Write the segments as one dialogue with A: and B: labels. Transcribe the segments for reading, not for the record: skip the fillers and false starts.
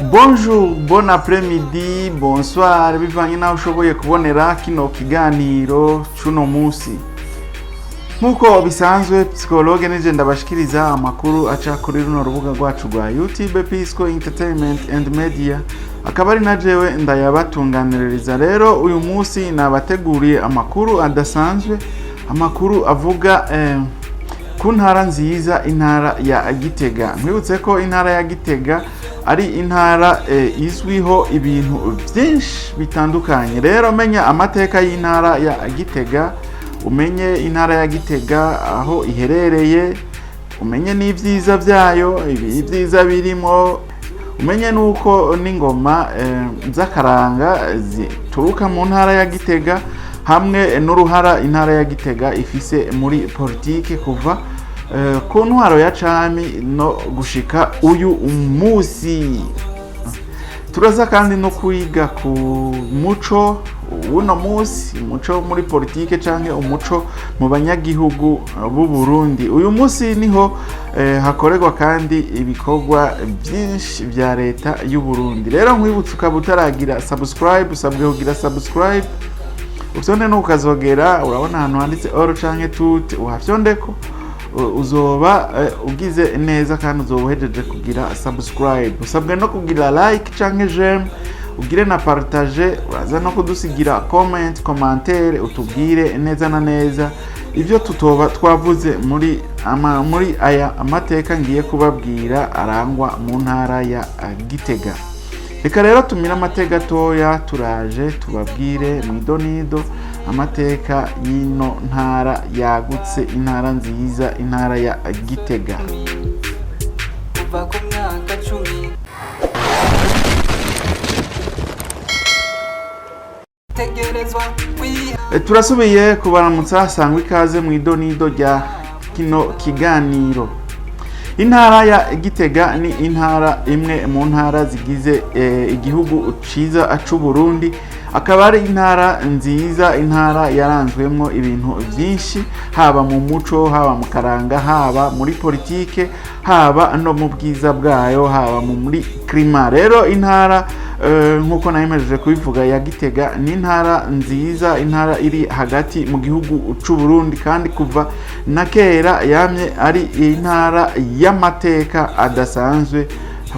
A: Bonjour, bon après-midi, bonsoir, bivanye n'aho ushoboye kubonera kino kiganiro c'uno munsi. Nk'uko bisanzwe, psychologue nije ndabashikiriza amakuru aca kuri runo rubuga rwacu rwa YouTube Pisco Entertainment and Media, akaba ari na jewe ndayabatunganiriza. Rero uyu munsi nabateguriye amakuru adasanzwe, amakuru avuga ku ntara nziza, intara ya Gitega. Nkwibutse ko intara ya Gitega ari intara izwiho ibintu byinshi bitandukanye. Rero menya amateka y'intara ya Gitega, umenye intara ya Gitega aho iherereye, umenye n'ibyiza byayo, ibyiza birimo, umenye n'uko n'ingoma z'akaranga zituruka mu ntara ya Gitega, hamwe n'uruhara intara ya Gitega ifise muri politike kuva ku ntwaro ya cami no gushika uyu munsi. Turaza kandi no kwiga ku muco w'uno munsi, umuco muri politike canke umuco mu banyagihugu b'u Burundi. Uyu munsi niho hakorerwa kandi ibikorwa byinshi vya leta y'u Burundi. Rero nkwibutsa, ukaba utaragira subscribe, usabwe kugira subscribe, ufyonde n'ukazogera. Urabona ahantu handitse all canke tout, uhafyondeko, uzoba ugize neza kandi uzoba uhejeje kugira subscribe. Usabwe no kugira like canke j'aime, ugire na partage. Uraza no kudusigira comment, commentaire, utubwire neza na neza ibyo tutoba twavuze muri aya amateka ngiye kubabwira arangwa mu ntara ya Gitega. Reka rero tumire amateka gatoya, turaje tubabwire mu idonido amateka y'ino ntara yagutse, intara nziza, intara ya Gitega.
B: Kuva ku myaka 10 tegerezwa kwiha.
A: Turasubiye kubaramutsa, sangwa ikaze mu idonido rya kino kiganiro. Intara ya Gitega ni intara imwe mu ntara zigize igihugu ciza c'u Burundi, akaba ari intara nziza, intara yaranzwemwo ibintu byinshi, haba mu muco, haba mu karanga, haba muri politike, haba no mu bwiza bwayo, haba muri climat. Rero intara nk'uko nayimejeje kubivuga ya Gitega ni intara nziza, intara iri hagati mu gihugu c'u Burundi, kandi kuva na kera yamye ari intara y'amateka adasanzwe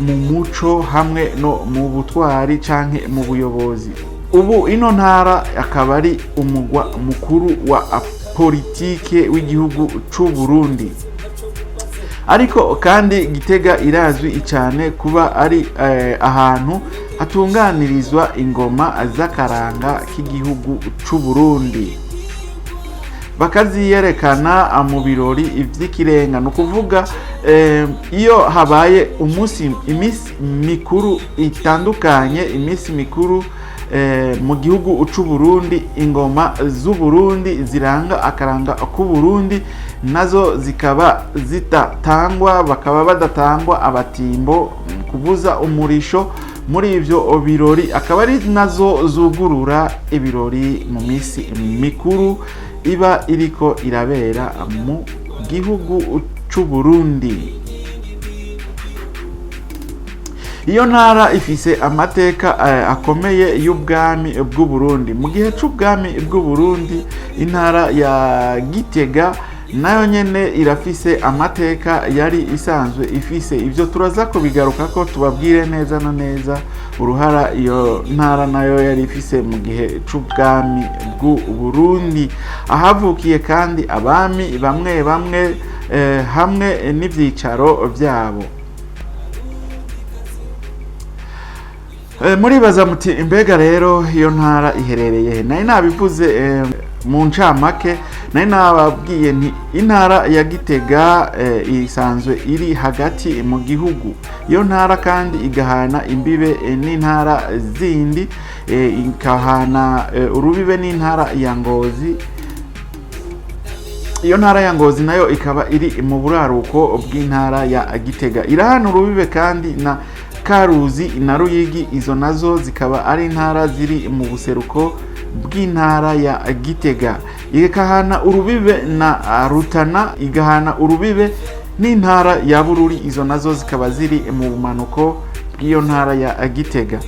A: mu muco hamwe no mu butwari canke mu buyobozi. Ubu ino ntara akaba ari umugwa mukuru wa politike w'igihugu c'u Burundi. Ariko kandi Gitega irazwi cyane kuba ari ahantu hatunganirizwa ingoma z'akaranga k'igihugu c'u Burundi, bakaziyerekana mu birori vy'ikirenga. Ni ukuvuga iyo habaye umunsi, iminsi mikuru itandukanye, iminsi mikuru mu gihugu c'u Burundi, ingoma z'u Burundi ziranga akaranga k'u Burundi nazo zikaba zidatangwa, bakaba badatangwa abatimbo kuvuza umurisho muri ivyo birori, akaba ari nazo zugurura ibirori mu minsi mikuru iba iriko irabera mu gihugu c'u Burundi. Iyo ntara ifise amateka akomeye y'ubwami bw'u Burundi. Mu gihe c'ubwami bw'u Burundi, intara ya Gitega nayo nyene irafise amateka yari isanzwe ifise. Ibyo turaza kubigaruka ko tubabwire neza na neza uruhara iyo ntara nayo yari ifise mu gihe c'ubwami bw'u Burundi, ahavukiye kandi abami bamwe bamwe hamwe n'ivyicaro vyabo. Muribaza muti: "Mbega rero iyo ntara iherereye he?" Nari nabivuze mu ncamake, nari nababwiye nti intara ya Gitega isanzwe iri hagati mu gihugu. Iyo ntara kandi igahana imbibe n'intara zindi, ikahana urubibe n'intara ya Ngozi. Iyo ntara ya Ngozi nayo ikaba iri mu buraruko bw'intara ya Gitega. Irahana urubibe kandi na Karuzi na Ruyigi, izo nazo zikaba ari intara ziri mu buseruko bw'intara ya Gitega. Igahana urubibe na Rutana, igahana urubibe n'intara ya Bururi, izo nazo zikaba ziri mu bumanuko. bw'iyo ntara ya Gitega.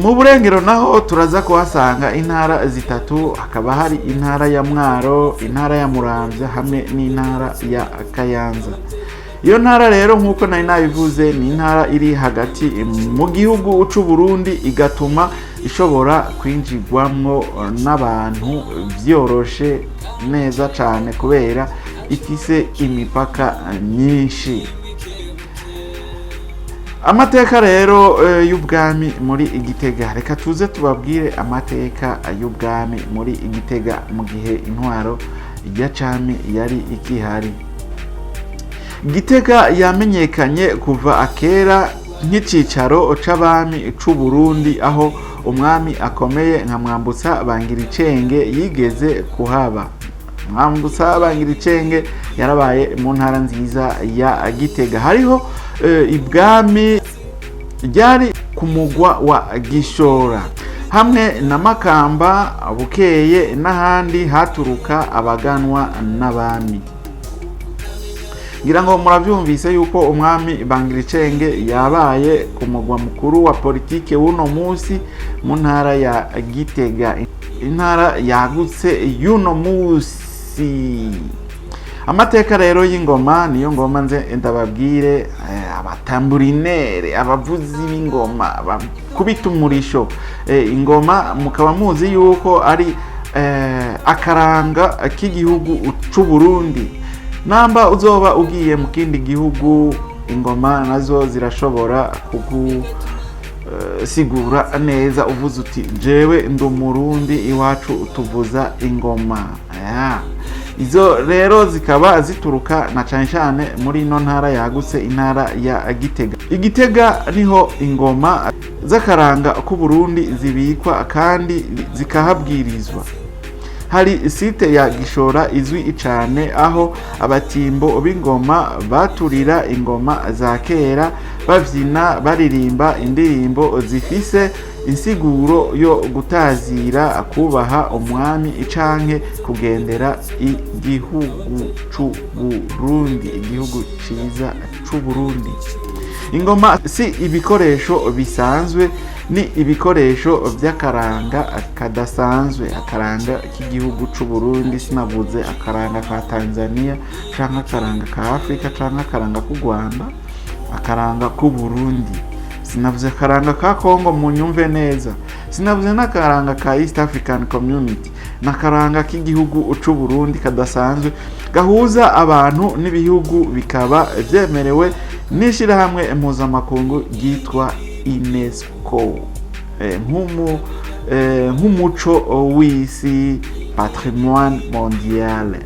A: Mu burengero naho turaza kuhasanga intara zitatu, hakaba hari intara ya Mwaro, intara ya Muramvya hamwe n'intara ya Kayanza. Iyo ntara rero, nk'uko nari nabivuze, ni intara iri hagati mu gihugu c'u Burundi, igatuma ishobora kwinjirwamwo n'abantu vyoroshe neza cane kubera ifise imipaka myinshi. Amateka rero y'ubwami muri Igitega. Reka tuze tubabwire amateka y'ubwami muri Igitega mu gihe intwaro ya cami yari ikihari. Gitega yamenyekanye kuva akera nk'icicaro c'abami c'u Burundi, aho umwami akomeye nka Mwambutsa Bangiricenge yigeze kuhaba. Mwambutsa Bangiricenge yarabaye mu ntara nziza ya Gitega. Hariho ibwami ryari ku mugwa wa Gishora hamwe na Makamba, Bukeye n'ahandi haturuka abaganwa n'abami. Ngira ngo murabyumvise yuko umwami Bangiricenge yabaye ku mugwa mukuru wa politike w'uno munsi mu ntara ya Gitega, intara yagutse y'uno munsi. Amateka rero y'ingoma niyo ngoma nze ndababwire. Abatamburinere, abavuzi b'ingoma bakubita umurisho. Ingoma mukaba muzi yuko ari akaranga k'igihugu c'u Burundi. Namba uzoba ugiye mu kindi gihugu, ingoma nazo zirashobora kugusigura neza, uvuze uti: "Jewe ndi Umurundi, iwacu tuvuza ingoma." Ya. Izo rero zikaba zituruka na cane cane muri ino ntara yagutse, intara ya Gitega. Igitega niho ingoma z'akaranga k'Uburundi zibikwa kandi zikahabwirizwa. Hari site ya Gishora izwi cane, aho abatimbo b'ingoma baturira ingoma za kera, bavyina, baririmba indirimbo zifise insiguro yo gutazira, kubaha umwami canke kugendera igihugu c'u Burundi, igihugu ciza c'u Burundi. Ingoma si ibikoresho bisanzwe, ni ibikoresho by'akaranga kadasanzwe, akaranga k'igihugu c'u Burundi. Sinavuze akaranga ka Tanzania canke akaranga ka Afrika canke akaranga k'u Rwanda, akaranga k'u Burundi. Sinavuze akaranga ka Congo, munyumve neza. Sinavuze n'akaranga ka East African Community, n'akaranga k'igihugu c'u Burundi kadasanzwe, gahuza abantu n'ibihugu, bikaba vyemerewe n'ishirahamwe mpuzamakungu ryitwa UNESCO nk'umuco w'isi, patrimoine mondiale.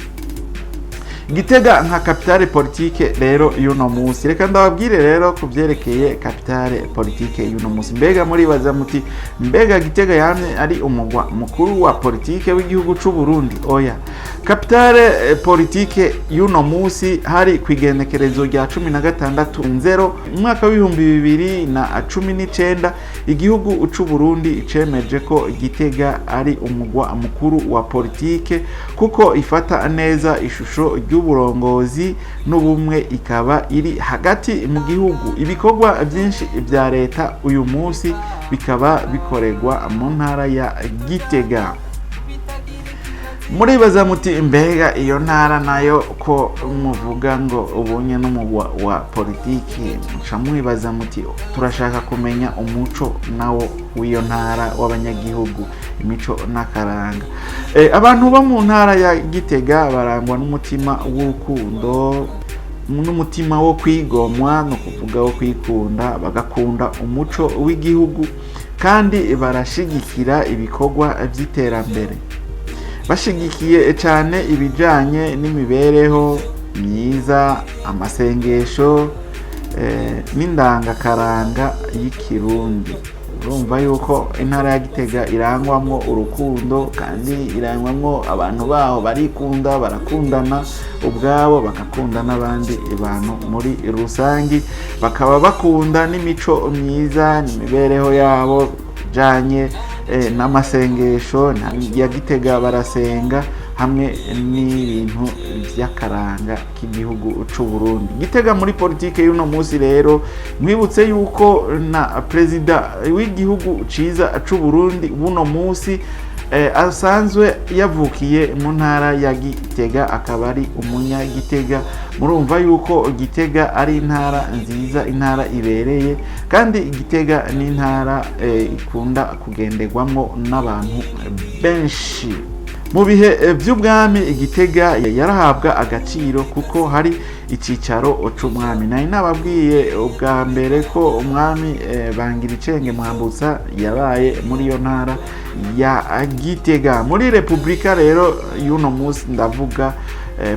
A: Gitega nka capitale politique rero y'uno munsi. Reka ndababwire rero ku byerekeye capitale politique y'uno munsi. Mbega muribaza muti: "Mbega Gitega yamye ari umugwa mukuru wa politike w'igihugu c'u Burundi?" Oya. Capitale politique y'uno munsi, hari ku igenekerezo rya 16 nzero umwaka w'2019, igihugu c'u Burundi cemeje ko Gitega ari umugwa mukuru wa politike, kuko ifata neza ishusho ry'uburongozi n'ubumwe, ikaba iri hagati mu gihugu. Ibikorwa byinshi bya leta uyu munsi bikaba bikorerwa mu ntara ya Gitega. Muribaza muti: "Mbega iyo ntara nayo ko muvuga ngo ubunye n'umugwa wa politiki?" Muca mwibaza muti: "Turashaka kumenya umuco nawo w'iyo ntara w'abanyagihugu, imico n'akaranga." Abantu bo mu ntara ya Gitega barangwa n'umutima w'urukundo n'umutima wo kwigomwa, ni ukuvuga wo kwikunda, bagakunda umuco w'igihugu kandi barashigikira ibikorwa by'iterambere. Bashigikiye cyane ibijyanye n'imibereho myiza, amasengesho n'indangakaranga y'ikirundi. Urumva yuko intara ya Gitega irangwamo urukundo kandi irangwamo abantu baho barikunda, barakundana ubwabo, bagakunda n'abandi bantu muri rusange, bakaba bakunda n'imico myiza n'imibereho yabo bijyanye n'amasengesho ya Gitega, barasenga hamwe n'indangakaranga y'ikirundi. Hamwe n'ibintu vy'akaranga k'igihugu c'u Burundi. Gitega muri politike y'uno munsi rero, mwibutse yuko na perezida w'igihugu ciza c'u Burundi buno munsi asanzwe yavukiye mu ntara ya Gitega, akaba ari umunyagitega. Murumva yuko Gitega ari intara nziza, intara ibereye, kandi Gitega ni intara ikunda kugenderwamwo n'abantu benshi. Mu bihe vy'ubwami, Igitega yarahabwa agaciro kuko hari icicaro c'umwami. Nari nababwiye ubwa mbere ko umwami Bangiricenge Mwambutsa yabaye muri iyo ntara ya Gitega. Muri repubulika rero y'uno munsi, ndavuga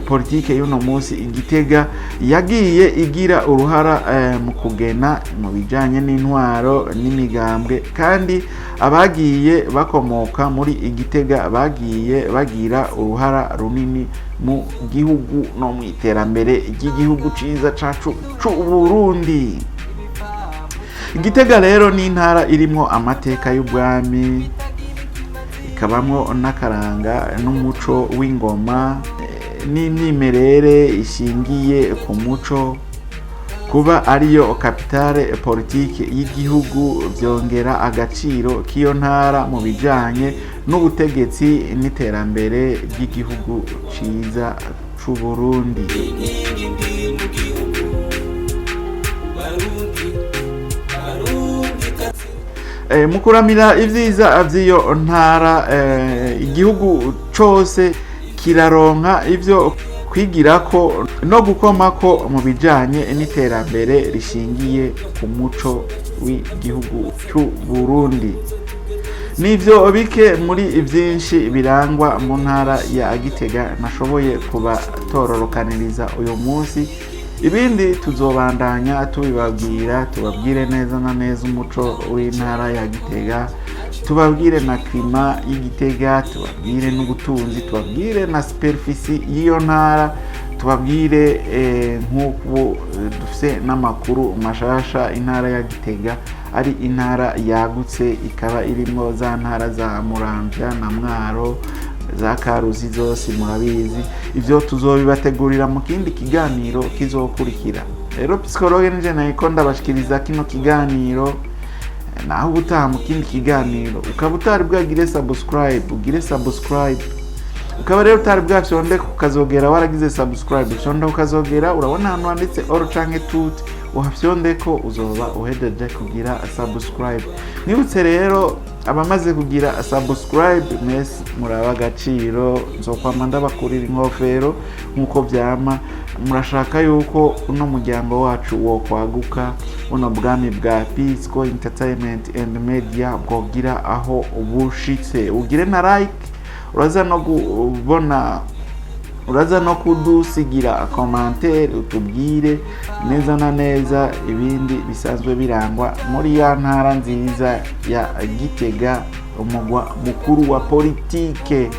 A: politike y'uno munsi, Igitega yagiye igira uruhara mu kugena mu bijanye n'intwaro n'imigambwe, kandi abagiye bakomoka muri Igitega bagiye bagira uruhara runini mu gihugu no mu iterambere ry'igihugu ciza cacu c'u Burundi. Igitega rero ni intara irimwo amateka y'ubwami, ikabamwo n'akaranga n'umuco w'ingoma n'imyimerere ishingiye ku muco. Kuba ariyo capitale politique y'igihugu byongera agaciro k'iyo ntara mu bijanye n'ubutegetsi n'iterambere ry'igihugu ciza c'u Burundi.
C: Inkingi ndi mu gihugu, Barundi, Barundi kazi.
A: Mu kuramira ibyiza vy'iyo ntara, igihugu cose kiraronka ivyo kwigirako no gukomako mu bijanye n'iterambere rishingiye ku muco w'igihugu c'u Burundi. Nivyo bike muri vyinshi birangwa mu ntara ya Gitega nashoboye kubatororokaniriza uyu munsi. Ibindi tuzobandanya tubibabwira, tubabwire neza na neza umuco w'intara ya Gitega, tubabwire na climat y'Igitega, tubabwire n'ubutunzi, tubabwire na superficie y'iyo ntara, tubabwire nk'uko dufise n'amakuru mashasha, intara ya Gitega ari intara yagutse, ikaba irimo za ntara za Muramvya na Mwaro, za Karuzi zose murabizi. Ivyo tuzobibategurira mu kindi kiganiro kizokurikira. Rero psychologue nije nayiko ndabashikiriza kino kiganiro. Naho ubutaha mu kindi kiganiro. Ukaba utari bwagire subscribe, ugire subscribe. Ukaba rero utari bwafyonde kukazogera, waragize subscribe, ufyonde kukazogera, urabona ahantu handitse all canke tout, uhafyonde ko uzoba uhejeje kugira subscribe. Nibutse rero abamaze kugira subscribe, mwese muraba agaciro, nzokwama ndabakurira inkofero nk'uko vyama. Murashaka yuko uno muryango wacu wokwaguka, buno bwami bwa Pisco Entertainment and Media bwogira aho bushitse. Ugire na like, uraza no kubona, uraza no kudusigira commentaire, utubwire neza na neza ibindi bisanzwe birangwa muri ya ntara nziza ya Gitega, umugwa mukuru wa politike.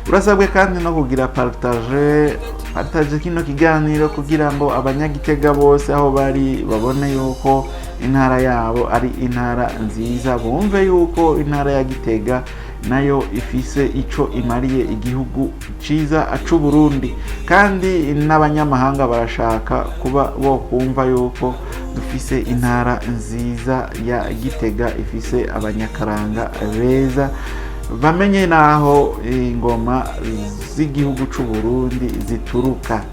A: Urasabwe kandi no kugira partage, partage kino kiganiro kugira ngo abanyagitega bose aho bari babone yuko intara yabo ari intara nziza, bumve yuko intara ya Gitega nayo ifise ico imariye igihugu ciza c'u Burundi, kandi n'abanyamahanga barashaka kuba bo kumva yuko dufise intara nziza ya Gitega ifise abanyakaranga beza, bamenye naho ingoma z'igihugu c'u Burundi zituruka.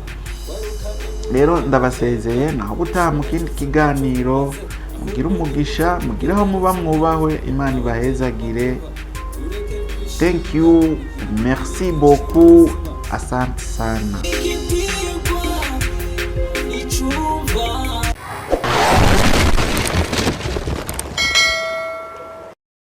A: Rero ndabasezeye, naho gutaha mu kindi kiganiro. Mugire umugisha, mugire aho muba mwubahwe, Imana ibahezagire. Thank you, merci beaucoup, asante sana.
C: Igipigwa icumva.